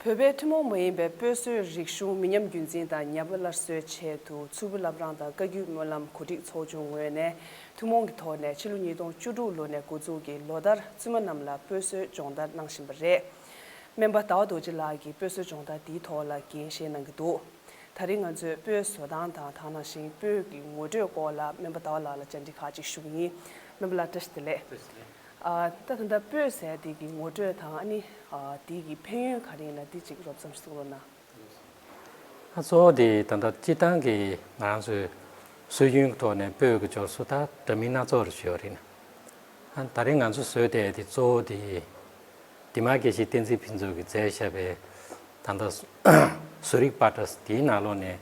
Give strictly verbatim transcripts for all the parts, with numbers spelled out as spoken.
བོད་པའི་ཐུན་མོང་མ་ཡིན་པའི་སྤོས་བཟོའི་རིག་གཞུང་མི་ཉམས་རྒྱུན་འཛིན་དང་ཉམས་པ་སླར་གསོའི་ཆེད་དུ་མཚུར་ཕུ་བླ་བྲང་དང་བཀའ་བརྒྱུད་སྨོན་ལམ་གོ་སྒྲིག་ཚོགས་ཆུང་ངོས་ནས་ཐུན་མོང་གི་ཐོག་ནས་ཕྱི་ལོ་ཉིས་སྟོང་བཅུ་དྲུག་ལོ་ནས་འགོ་འཛུགས་ཀྱིས་ལོ་ལྟར་བཙུན་མ་རྣམས་ལ་སྤོས་བཟོའི་སྦྱོང་བརྡར་གནང་བཞིན་པ་རེད། སྨན་པ་ཟླ་བ་རྡོ་རྗེ་ལགས་ཀྱིས་སྤོས་བཟོའི་སྦྱོང་བརྡར་འདིའི་ཐོག་ལ་འགན་བཞེས་གནང་གི་འདུག་ད་རིང་ང་ཚོས་སྤོས་བཟོ་སྟངས་དང་དེ་ནང་བཞིན་སྤོས་ཀྱི་ངོ་སྤྲོད་སྐོར་ལ་སྨན་པ་ཟླ་བ་ལགས་ལ་བཅར་འདྲི་ཁག་ཅིག་ཞུ་གི་ཡིན། སྨན་པ་ལགས་བཀྲ་ཤིས་བདེ་ལེགས། བཀྲ་ཤིས་བདེ་ལེགས། ཨ། ད་ད་ལྟ་སྤོས་ཟེར་དེ་གི་ངོ་སྤྲོད་དང་ཨ་ནི་ཨ། དེ་གི་ཕན་ཡོན་ག་རེ་ཡིན་ན་དེ་ཅིག་རོབ་ཙམ་གསུང་རོགས་གནང་། ཨ། གཙོ་བོ་དེ་ད་ལྟ་སྤྱིར་བཏང་གི་ང་རང་ཚོའི་སྲོལ་རྒྱུན་གྱི་ཐོག་ནས་སྤོས་ཀྱི་སྦྱོར་སོ་ད་འདྲ་མིན་སྣ་ཚོགས་རེ་ཡོད་རེད། ཨ། ད་རིང་ང་ཚོ་བཟོས་བསྡད་དེ་གཙོ་བོ་དེ་འདི་མ་དགེ་བཤེས་བསྟན་འཛིན་ཕུན་ཚོགས་ཀྱིས་མཛད་བཞག་པའི་ད་ལྟ་བཟོ་རིག་པ་འདྲ་དེའི་ནང་ལོགས་ནས་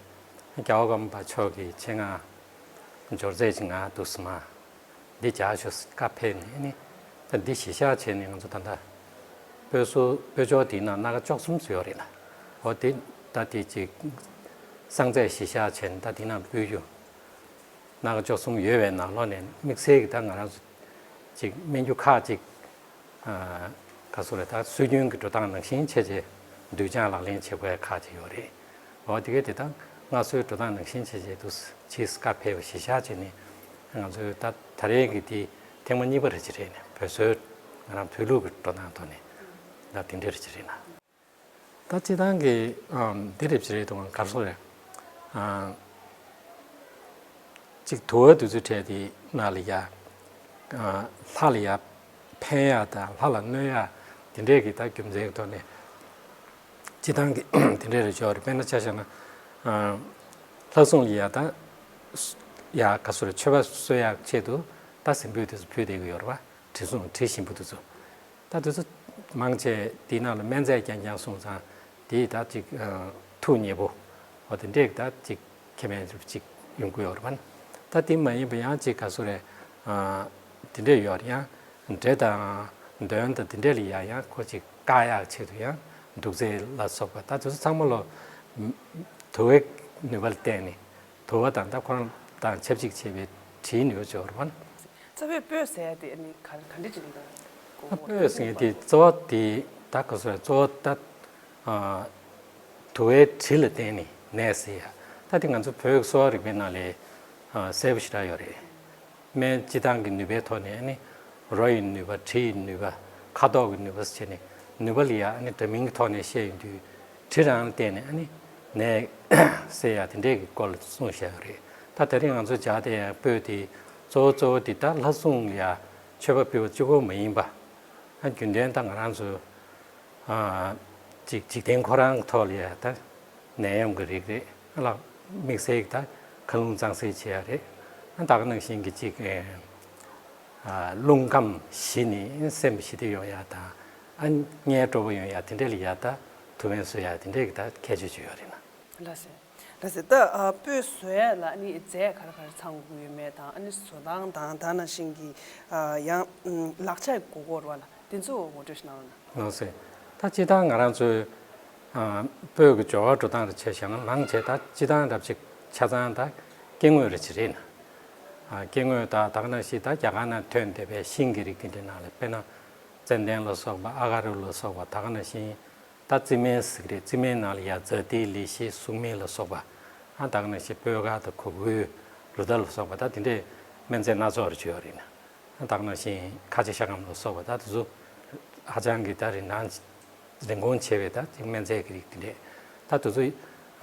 རྒྱལ་བ་ཀརྨ་པ་མཆོག་གི་ཆེད་མངགས་སྦྱོར་རྫས་ཅིག་ང་འདུག་སེ་མ། འདི་བྱ་ཆོག་བཀའ་ཕེབས་ནས་ནི། ད་འདི་གཞི་བཞག་བྱས་ནས་ང་ཚོ་ད་ལྟ་སྤོས་བཟོ་སྤོས་སྦྱོར་དེའི་ནང་སྣ་ཁ་བཅུ་གསུམ་ཙམ་ཡོད་རེད་ལ། འོ་དེ་ད་དེ་ཅིག་གསང་རྫས་གཞི་བཞག་བྱས་ནས་ད་དེ་ནང་སྤོས་རྒྱུ་སྣ་ཁ་བཅུ་གསུམ་ཡོད་པའི་ནང་ལོགས་ནས་དམིགས་བསལ་གྱི་ད་ང་རང་ཚོ་ཅིག་སྨན་རྒྱུ་ཁག་ཅིག་ཨ། ག་སོ་རེད། ད་སྲོལ་རྒྱུན་གྱི་འགྲོ་སྟངས་ནང་བཞིན་བྱས་རྗེས་དུས་འགྱངས་ལག་ལེན་བྱེད་དགོས་ཁག་ཅིག་ཡོད་རེད། འོ་དེ་གས་དེ་དག་སྔར་སྲོལ་འགྲོ་སྟངས་ནང་བཞིན་བྱས་རྗེས་དུ་ཕྱིས་བཀའ་ཕེབས་པ་གཞི་བཞག་བྱས་ནས་ང་ཚོའི་ད་ད་རེས་ཀྱི་དེ་ཐེངས་མ་གཉིས་པ་རེད་ཅེས་རེད་ནས་བོད་སྲོལ་ང་རང་བོད་ལུགས་ཀྱི་འགྲོ་སྟངས་ཐོག་ནས་ད་དེ་འདྲ་རེད་ཅེས་རེད་ན། ད་སྤྱིར་བཏང་གི་ཨམ་འདི་རེད་ཅེས་རེད་དུང་གར་སོ་རེད། ཨ། གཅིག་དུ་བ་དུས་ཚོད་འཕྲད་དེ་ནང་ལ་ཡ། ཨ། ལྷ་ལ་ཡ་ཕན་ཡག་དང་ལྷ་ལ་གནོད་ཡག་དེ་འདྲས་ཀྱི་ད་རྒྱུ་མཚན་གྱི་ཐོག་ནས་སྤྱིར་བཏང་གི་དེ་འདྲས་རེ་ཆོག་རེད། དཔེར་ན་ཆ་བཞག་ན། ཨ། ལྷ་སྲུང་ལ་ཡ་ད་ཡ་ག་སོ་རེད། མཆོད་པ་གསོལ་ཡག་ཆེད་དུ་ད་ཟིམ་བུ་དེ་ཚོ་ཕུལ་བསྡད་ཀྱི་ཡོད་རེད་པ། དྲི་བསུང་དྲི་ཞིམ་པོ་དེ་ཚོ། ད་དེ་ཚོ་མང་ཆེ་དེའི་ནང་ལ་སྨན་རྫས་རྐྱང་རྐྱང་སོང་ཙང་དེས་ད་ཅིག་ཨ། ཐུགས་མཉེས་པོ། འོ་དེ་འདྲས་ད་ཅིག་ཁེ་ཕན་ཅིག་ཡོང་གི་ཡོད་རེད་པ། ད་དེ་མ་ཡིན་པ་ཡང་ཅིག་ག་སོ་རེད། ཨ། དེ་འདྲས་ཡོད་རེད། ཡང་འདྲེ་དང་གདོན་དང་དེ་འདྲས་ལ་ཡང་ཡང་ཁོ་ཅིག་བཀག་ཡག་ཆེད་དུ་ཡང་དུག་རྫས་ལ་སོགས་པ་ད་དེ་ཚོ་ཚང་མ་ལོ་དུ་བའི་ནུས་པ་ལ་བརྟེན་ནས་དུ་བ་དང་ད་ཁོ་རང་དང་ཆབས་ཅིག་བྱས་པའི་དྲིའི་ནུས་པ་ཅིག་ཡོད་རེད་པ། རྩ་བའི་སྤོས་ཟེར་ཡ་དེ་ཨ་ནི་ག་ག་འདྲ་ཅིག་ཡིན་པ། སྤོས་ཟེར་མཁན་དེ་གཙོ་བོ་དེ་ད་ག་སོ་རེད། གཙོ་བོ་ད་ཨ། དུ་བའི་དྲི་ལ་བརྟེན་ནས་ནད་སེལ་ཡ། ད་དེ་ང་ཚོ་བོད་ཀྱི་གསོ་བ་རིག་པའི་ནང་ལས་ཨ། གསལ་པོ་ཞེ་དྲག་ཡོད་རེད། སྨན་སྤྱི་བཏང་གི་ནུས་པའི་ཐོག་ནས་ཨ་ནི་རོ་ཡི་ནུས་པ། དྲི་ཡི་ནུས་པ། ཁ་དོག་གི་ནུས་པ་ཟེར་བྱས་ནས་ནུས་པ་ལ་ཡ་ཨ་ནི་འདྲ་མིན་གྱི་ཐོག་ནས་བཤད་ཡོང་དུས། དྲི་རང་ལ་བརྟེན་ནས་ཨ་ནི་ནད་སེལ་ཡ་དེ་འདྲས་ཀྱི་སྐོར་ལ་གསུངས་བཞག་ཡོད་རེད། ད་དེ་རིང་ང་ཚོ་སྦྱར་བསྡད་ཡ་སྤོས་དེ་གཙོ་བོ་གཙོ་བོ་དེ་ད་ལྷ་སྲུང་ལ་ཡ་མཆོད་པ་ཕུལ་བ་གཅིག་པོ་མ་ཡིན་པ། ཨ། རྒྱུན་ལྡན་ད་ང་རང་ཚོ་ཨ། ཅིག་འཇིག་རྟེན་ཁོ་རང་གི་ཐོག་ལ་ཡ་ད་ནད་ཡམས་ཀྱི་རིགས་རེད། ཨ་ལ་དམིགས་བསལ་གྱི་ད་མཁའ་རླུང་གཙང་སེལ་བྱེད་ཡ་རེད། ཨ། ད་ག་ནང་བཞིན་གྱི་ཅིག་ཨ། རླུང་ཁམས་ཞི་ནས་སེམས་ཞི་བདེ་ཡོང་ཡ་དང་། ཨ། གཉེན་སྤྲོ་པོ་ཡོང་ཡ་དེ་འདྲས་ལ་ཡ་ད་དུ་མས་གསོ་ཡ་དེ་འདྲས་ཀྱི་ད་ཁྱད་ཆོས་ཅིག་ཡོད་རེད་ན། ལགས་སེ། ལགས་སེ། ད་ཨ། སྤོས་བཟོ་ཡ་ལ་ཨ་ནི་རྫས་ག་རེ་ག་རེ་ཚང་དགོས་ཡོད་མེད་དང་། ཨ་ནི་བཟོ་སྟངས་དང་ད་ནང་བཞིན་གྱི་ཨ། ཡང་ལག་ཆ་དགོས་ཀྱི་ཡོད་རེད་པ་ལ། དེ་ཚོ་ངོ་སྤྲོད་ཞིག་གནང་རོགས་གནང་། ལགས་སེ། ད་སྤྱིར་བཏང་ང་རང་ཚོའི་ཨ། སྤོས་ཀྱི་སྦྱོར་བ་འགྲོ་སྟངས་རེ་བྱས་བཞག་ན་མང་ཆེ་ད་སྤྱིར་བཏང་རབ་ཅིག་ཆ་ཚང་ད་སྐྱེ་དངོས་རེ་ཅིག་རེད་ན། ཨ། སྐྱེ་དངོས་ད་ད་ག་ནང་བཞིན་ད་རྒྱ་གར་ནང་ཐོན་བསྡད་པའི་ཤིང་གི་རིགས་དེ་འདྲའི་ནང་ལ་དཔེར་ན་ཙན་དན་ལ་སོགས་པ། ཨ་ག་རུ་ལ་སོགས་པ། ད་ག་ནང་བཞིན་ད་རྩི་སྨན་ཟེར་གི་རེད། རྩི་སྨན་ནང་ལ་ཡ་ཛཱ་ཏི་ལི་ཤི་སུག་སྨན་ལ་སོགས་པ། ཨ། ད་ག་ནང་བཞིན་སྤོས་དཀར་དང་གོ་ཁུ་རུ་ཏ་ལ་སོགས་པ་ད་དེ་འདྲའི་སྨན་རྫས་སྣ་ཚོགས་རེ་ཅིག་ཡོད་རེད་ན། ད་ག་ནང་བཞིན་ཁ་ཆེ་ཤ་སྐམ་ལ་སོགས་པ་ད་དེ་ཚོ་ཧ་ཅང་གི་ད་རིན་ཐང་རིན་གོང་ཆེ་བའི་ད་ཅིག་སྨན་རྫས་ཀྱི་རིགས་དེ་འདྲས། ད་དེ་ཚོ་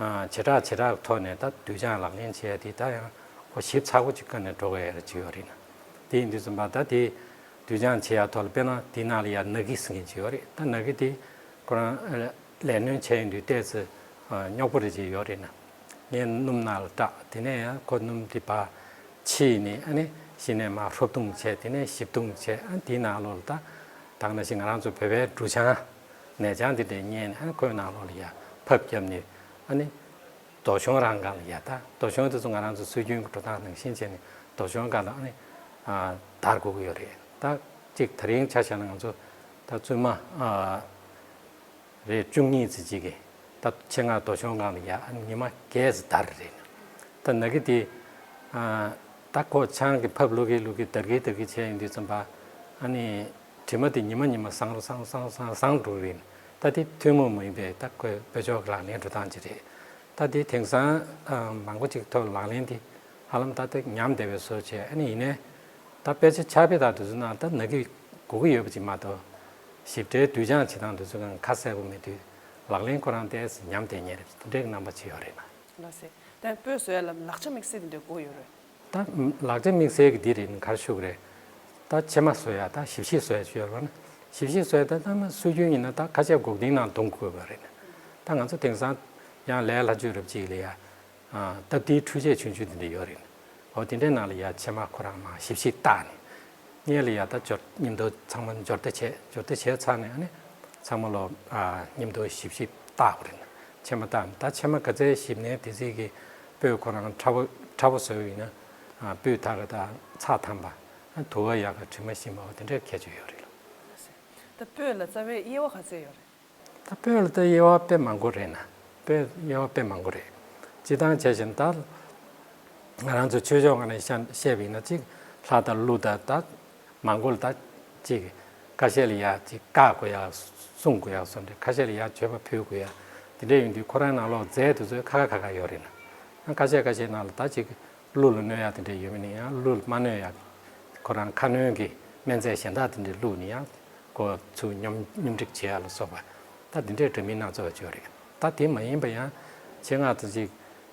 ཨ། བྱེ་བྲག་བྱེ་བྲག་གི་ཐོག་ནས་ད་དུས་འགྱངས་ལག་ལེན་བྱེད་ཡ་དེ་ད་ཡང་ཁོ་ཞིབ་ཚགས་པོ་ཅིག་བཀའ་ནས་འགྲོ་དགོས་ཡ་རེ་ཅིག་ཡོད་རེད་ན། དེ་ཡིན་དུས་ཙམ་པ་ད་དེ་དུས་འགྱངས་བྱེད་ཡ་ཐོག་ལ་དཔེར་ན་དེའི་ནང་ལ་ཡ་ནག་གི་ཟེར་མཁན་ཅིག་ཡོད་རེད། ད་ནག་གི་དེ་ཁོ་རང་ལས་སྣོན་བྱས་ཡོང་དུས་ཏོག་ཙམ་རྙོག་པོ་རེ་ཅིག་ཡོད་རེད་ན། ངས་སྣུམ་ནང་ལ་བཀྲག་དེ་ནས་ཡང་ཁོ་སྣུམ་དེ་ཕར་ཕྱིས་ནས། ཨ་ནི་གཞི་ནས་མར་ཧྲོབ་བརྡུང་བྱས། དེ་ནས་ཞིབ་བརྡུང་བྱས། ཨ། དེའི་ནང་ལོགས་ལ་ད་ད་ག་ནང་བཞིན་ང་རང་ཚོ་བོད་པའི་འབྲུ་ཆང་ནས་ཀྱང་དེ་འདྲས་བསྙལ་ནས། ཨ་ནི་ཁོའི་ནང་ལོགས་ལ་ཡ་ཕབ་བརྒྱབ་ནས། ཨ་ནི་རྡོ་གཞོང་རང་སྒང་ལ་ཡ། ད་རྡོ་གཞོང་དེ་ཚོ་ང་རང་ཚོ་སྲོལ་རྒྱུན་གྱི་འགྲོ་སྟངས་ནང་བཞིན་བྱས་ནས་རྡོ་གཞོང་སྒང་ལ་ཨ་ནི་ཨ། བརྡར་དགོས་ཀྱི་ཡོད་རེད། ད་གཅིག་ད་རིང་ཆ་བཞག་ན་ང་ཚོ་ད་བཙུན་མ་ཨ། རེ་བཅུ་གཉིས་ཙམ་ཅིག་གིས་ད་ཆེད་མངགས་རྡོ་གཞོང་སྒང་ལ་ཡ་ཨ་ནི་ཉི་མ་བརྒྱད་ཙམ་བརྡར་རེད། ད་ནག་གི་དེ་ཨ། ད་ཁོ་ཆང་གི་ཕབ་བླུག་གི་བླུག་གི་བརྡར་གི་བརྡར་གི་བྱས་ཡོང་དུས་ཙམ་པ། ཨ་ནི་དྲི་མ་དེ་ཉི་མ་ཉི་མ་སངས་རུ་སངས་སངས་སངས་སངས་འགྲོ་གི་རེད། ད་དེ་ཐུན་མོང་མ་ཡིན་པའི་ད་ཁོའི་དཔེ་སྦྱོར་གྱི་ལག་ལེན་འགྲོ་སྟངས་ཅིག་རེད། ད་དེ་དེང་སང་ཨ་མང་པོ་ཅིག་ཐོག་ལག་ལེན་དེ་ཧ་ལམ་ད་ལྟ་ཉམས་བསྡད་པའི་བཟོ་བྱས། ཨ་ནི་ཡིན་ནའི་ད་དཔེ་ཆ་ཆ་དཔེ་དག་དེ་ཚོ་ནང་ད་ན་གི་གོ་གི་ཡོད་པ་ཅིག་མ་གཏོགས། ཞིབ་ཕྲའི་སྡུད་སྦྱང་བྱེད་སྟངས་དེ་ཚོ་གང་ཁ་གསལ་པོ་མེད་དུས་ལག་ལེན་ཁོ་རང་ཏོག་ཙམ་ཉམས་བསྡད་མཁན་རེད། དེ་འདྲའི་རྣམ་པ་ཅིག་ཡོད་རེད་ན། ལགས་སེ། ད་སྤོས་བཟོ་ཡ་ལ་ལག་ཆ་དམིགས་བསལ་དེ་འདྲ་དགོས་ཡོད་རེད། ད་ལག་ཆ་དམིགས་བསལ་གྱི་འདི་རེད། ག་རེ་ཞུ་གི་རེད། ད་ཕྱེ་མ་བཟོ་ཡ་ད་ཞིབ་བཤེར་བཟོ་ཡ་ཅིག་ཡོད་རེད་པ། ན་ཞིབ་བཤེར་བཟོ་ཡ་ད་ད་མ་སྲོལ་རྒྱུན་ཡིན་ན་ད་ཁ་ཤས་འགོག་ལྡིང་ནང་གཏོང་དགོས་པ་རེད། ད་ང་ཚོ་དེང་སང་ཡང་ལས་སླ་བཅོས་རབ་ཅིག་ལ་ཡ་སྟབས་བདེའི་འཕྲུལ་ཆས་ཆུང་ཆུང་དེ་འདྲ་ཡོད་རེད། འོ་དེ་འདྲའི་ནང་ལ་ཡ་ཕྱེ་མ་ཁོ་རང་མ་ཞིབ་བཤེར་བཏང་ནས། སྔོན་ལ་ཡ་ད་སྦྱོར་མཉམ་དུ་ཚང་མ་སྦྱོར་རྟ་བྱས། སྦྱོར་རྟ་བྱས་ཚར་ནས་ཨ་ནི་ཚང་མ་ལོ་ཨ་མཉམ་དུ་ཞིབ་ཞིབ་བཏགས་པ་རེད། ཕྱེ་མ་བཏགས་ནས་ད་ཕྱེ་མ་ག་ཚད་ཞིབ་ནས་དེ་ཚིག་གི་སྤོས་ཁོ་རང་ཕྲ་བོ་ཕྲ་བོ་བཟོས་པ་ཡིན་ན་ཨ་སྤོས་དག་གི་ད་ཚགས་དམ་པ། ཨ་དུ་བ་ཡག་གི་དྲི་མ་ཞིམ་པ་འོ་དེ་འདྲའི་ཁྱད་ཆོས་ཡོད་རེད་ལ། ད་སྤོས་ལ་རྩ་བའི་དབྱེ་བ་ག་ཚད་ཡོད་རེད། ད་སྤོས་ལ་ད་དབྱེ་བ་དཔེ་མང་པོ་རེད་ན། སྤོས་དབྱེ་བ་དཔེ་མང་པོ་རེད། སྤྱིར་བཏང་བྱས་ཤིང་ད་ང་རང་ཚོ་ཆོས་ཕྱོགས་ངོས་ནས་བཤད་བཤད་པ་ཡིན་ན་གཅིག་ལྷ་དང་ཀླུ་དང་ད་མང་པོ་ལ་ད་གཅིག་ཁ་ཤས་ལ་ཡ་གཅིག་བཀའ་དགོས་ཡ་གསུང་དགོས་ཡ་བཟོ་འདྲ། ཁ་ཤས་ལ་ཡ་མཆོད་པ་ཕུལ་དགོས་ཡ་དེ་འདྲ་ཡིན་དུས་ཁོ་རང་ནང་ལོགས་རྫས་དེ་ཚོའི་ཁ་ཁ་ཁ་ཁ་ཡོད་རེད་ན། ཁ་ཤས་ཁ་ཤས་ནང་ལ་ད་གཅིག་ཀླུ་ལ་གནོད་ཡ་དེ་འདྲ་ཡོད་མིན་ན་ཡང་ཀླུ་ལ་མ་གནོད་ཡ་ཁོ་རང་ཁ་གནོན་གྱི་སྨན་རྫས་གཞན་དག་དེ་འདྲ་བླུགས་ནས་ཡང་ཁོ་ཚུར་སྙོམས་སྙོམས་སྒྲིག་བྱེད་ཡ་ལ་སོགས་པ་ད་དེ་འདྲའི་འདྲ་མིན་སྣ་ཚོགས་ཡོད་རེད། ད་དེ་མ་ཡིན་པ་ཡང་ཆེད་མངགས་ཙམ་ཅིག་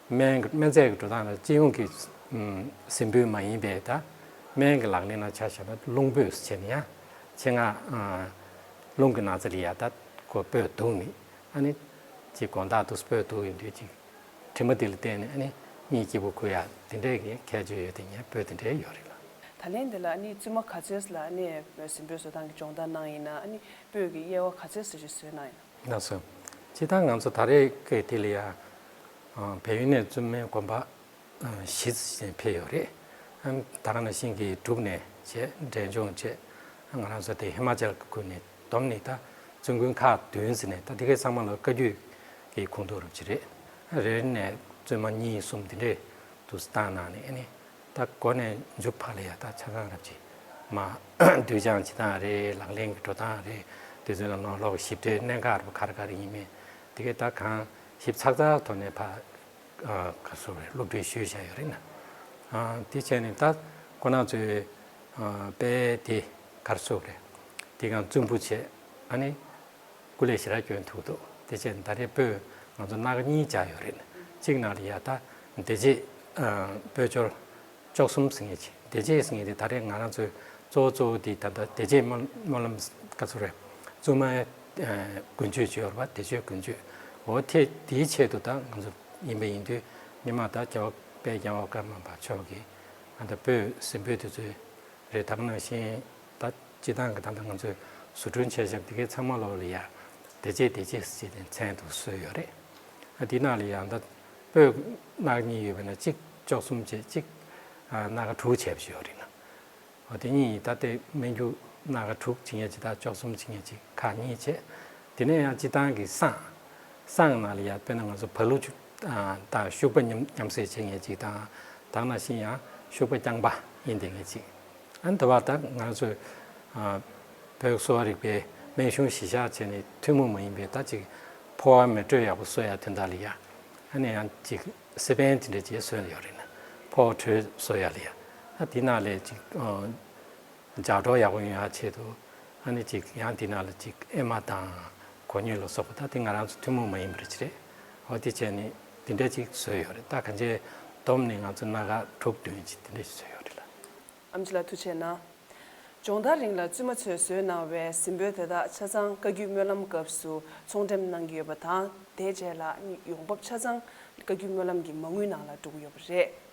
སྨན་གྱི་སྨན་རྫས་ཀྱི་འགྲོ་སྟངས་ལ་སྤྱི་ཡོངས་ཀྱི་ཨམ་གཟིམ་སྤོས་མ་ཡིན་པའི་ད་སྨན་གྱི་ལག་ལེན་ནང་ཆ་བཞག་ན་རླུང་སྤོས་སུ་བྱས་ནས་ཡང་ཆེད་མངགས་ཨ་རླུང་གི་ནགས་ཚལ་ལ་ཡ་ད་ཁོ་སྤོས་བདུག་ནས་ཨ་ནི་ཅིག་དགོང་དག་ཏུ་སྤོས་བདུག་ཡོང་དུས་ཅིག་དྲི་མ་དེ་ལ་བརྟེན་ནས་ཨ་ནི་གཉིད་སྐྱིད་པོ་ཁུག་ཡ་དེ་འདྲའི་གི་ཁྱད་ཆོས་ཡོད་དེ་ངས་སྤོས་དེ་འདྲའི་ཡོད་རེད་ལ། ད་ལན་དེ་ལ་ཨ་ནི་བཙུན་མ་ག་ཚོད་ལ་ཨ་ནི་གཟིམ་སྤོས་བཟོ་སྟངས་ཀྱི་སྦྱོང་བརྡར་གནང་ཡིན་ན་ཨ་ནི་སྤོས་ཀྱི་དབྱེ་བ་ག་ཚོད་ཟེར་ཞིག་བཟོས་གནང་ཡིན་ན། ལགས་སོ། སྤྱིར་བཏང་ང་ཚོ་ད་རེས་ཀྱི་དེ་ལ་ཡ་བལ་ཡུལ་ནས་བཙུན་མའི་དགོན་པ་བཞི་ཙམ་ཕེབས་ཡོད་རེད། ད་ག་ནང་བཞིན་གྱི་འབྲུག་ནས་བྱས། འབྲས་ལྗོངས་བྱས། ང་རང་ཚོ་དེ་ཧི་མ་ཅལ་གྱི་ཁུལ་ནས་བསྡོམས་ནས་ད་བཙུན་དགོན་ཁག་བདུན་ཟེར་ནས་ད་དེ་གའི་ཚང་མ་ལ་བཀའ་བརྒྱུད་ཀྱི་ཁོངས་གཏོགས་རབ་ཅིག་རེད། རེ་རེ་ནས་བཙུན་མ་གཉིས་གསུམ་དེ་འདྲས་དུ་བཏང་གནང་ནས་ཨ་ནི་ད་འགོ་ནས་མཇུག་བར་ལ་ཡ་ད་ཆ་ཚང་རབ་ཅིག་མ་སྡུད་སྦྱང་བྱེད་སྟངས་རེད། ལག་ལེན་གྱི་འགྲོ་སྟངས་རེད། དེ་ཚོའི་ནང་ལོགས་ཞིབ་ཕྲའི་གནད་འགག་རུ་ག་རེ་ག་རེ་ཡིན་མིན་དེ་གའི་ད་གང་ཞིབ་ཚགས་ཚགས་ཐོག་ནས་ཕར་ག་སོ་རེད་སློབ་ཁྲིད་ཞུས་བཞག་ཡོད་རེད་ན། དེ་བྱས་ནས་ད་ཁོ་རང་ཚོའི་དཔེ་དེ་ག་སོ་རེད་དེ་གང་བཙུན་པོ་བྱས། ཨ་ནི་སྐུ་ལས་ཞེ་དྲག་སྐྱོན་ཐུབ་འདུག་དེ་བྱས་ནས་ད་རེས་སྤོས་ང་ཚོ་སྣ་ཁ་གཉིས་སྦྱར་ཡོད་རེད། གཅིག་ནང་ལ་ཡ་ད་བདེ་བྱེད་སྤོས་སྦྱོར་བཅུ་གསུམ་ཟེར་མཁན་ཅིག་བདེ་བྱེད་ཟེར་མཁན་དེ་ད་རེས་ང་རང་ཚོའི་གཙོ་བོ་གཙོ་བོ་དེ་ད་ལྟ་བདེ་བྱེད་སྨོན་སྨོན་ལམ་ག་ཚོད་རེད། བཙུན་མའི་ཀུན་སྤྱོད་ཅིག་ཡོད་རེད་པ། བདེ་སྤྱོད་ཀུན་སྤྱོད། འོ་དེ་དེའི་ཆེད་དུ་ད་ང་ཚོ་ཡིན་པ་ཡིན་དུས་ཉི་མ་ད་རྒྱལ་བ་དཔལ་རྒྱལ་བ་ཀརྨ་པ་མཆོག་གིས་ང་ད་སྤོས་གཟིམ་སྤོས་དེ་ཚོའི་རེད། ད་ག་ནང་བཞིན་ད་སྤྱིར་བཏང་གི་ད་ལྟ་ང་ཚོས་བཟོ་སྐྲུན་བྱས་བཞག་དེ་གའི་ཚང་མ་ལོག་ལ་ཡ་བདེ་བྱེད་བདེ་བྱེད་ཟེར་ཏེ་མཚན་དུ་བཟོས་ཡོད་རེད། ཨ་དེ་ནང་ལ་ཡང་ད་སྤོས་སྣ་ཁ་གཉིས་ཡོད་པ་ན་གཅིག་བཅུ་གསུམ་བྱས་གཅིག་ཨ་སྣ་ཁ་དྲུག་བྱས་པ་ཞིག་ཡོད་རེད་ན། འོ་དེ་གཉིས་ད་ལྟའི་སྨན་རྒྱུ་སྣ་ཁ་དྲུག་བྱེད་མཁན་གཅིག་དང་བཅུ་གསུམ་བྱེད་མཁན་གཅིག་ཁག་གཉིས་བྱས། དེ་ནས་ཡང་སྤྱིར་བཏང་གི་བསང་། བསང་ནང་ལ་ཡང་དཔེར་ན་ང་ཚོ་བ་ལུ་ཆུ་དང་ཤུག་པ་མཉམ་མཉམ་བསྲེས་བྱེད་མཁན་གཅིག་དང་། ད་ག་ནང་བཞིན་ཡང་ཤུག་པ་རྐྱང་པ་ཡིན་བསྡད་མཁན་གཅིག་ཨ་ནི་དེ་བ་ད་ང་ཚོས་ཨ་བོད་གསོ་བ་རིག་པའི་སྨན་གཞུང་གཞི་བཞག་བྱས་ནས་ཐུན་མོང་མ་ཡིན་པའི་ད་ཅིག་ཕོ་བ་མེ་དྲོད་ཡག་པོ་གསོ་ཡ་དོན་དག་ལ་ཡ་ཨ་ནི་ཡང་ཅིག་སི་པན་དེ་འདྲ་ཅིག་བཟོས་ཡོད་རེད་ན། ཕོ་བ་དྲོད་གསོ་ཡ་ལ་ཡ་ཨ་དེ་ནང་ལས་ཅིག་ཨ་ལྗགས་སྒྲོག་ཡག་པོ་ཡོང་ཡ་ཆེད་དུ་ཨ་ནི་ཅིག་ཡང་དེ་ནང་ལ་ཅིག་ཨེ་མ་དང་གོ་སྙོད་ལ་སོགས་པ་ད་དེ་ང་རང་ཚོ་ཐུན་མོང་མ་ཡིན་པ་རེད་ཅི་རེད། འོ་དེ་བྱས་ནས་དེ་འདྲ་ཅིག་བཟོས་ཡོད་རེད། ད་གང་ཅི་བསྡོམས་ནས་ང་ཚོ་སྣ་ཁ་དྲུག་བདུན་ཅིག་དེ་འདྲ་ཞིག་བཟོས་ཡོད་རེད་ལ། ཨེམ་ཆི་ལགས་ཐུགས་རྗེ་གནང་། སྦྱོང་བརྡར་རིང་ལ་བཙུན་མ་ཚོས་བཟོས་གནང་བའི་གཟིམ་སྤོས་དེ་དག་ཆ་ཚང་བཀའ་བརྒྱུད་སྨོན་ལམ་སྐབས་སུ་ཚོང་འགྲེམས་གནང་གི་ཡོད་པ་དང་། དེའི་རྗེས་ལ་ཡོང་འབབ་ཆ་ཚང་བཀའ་བརྒྱུད་སྨོན་ལམ་གྱི་མ་དངུལ་ནང་ལ་འགྲོ་གི་ཡོད་པ་རེད།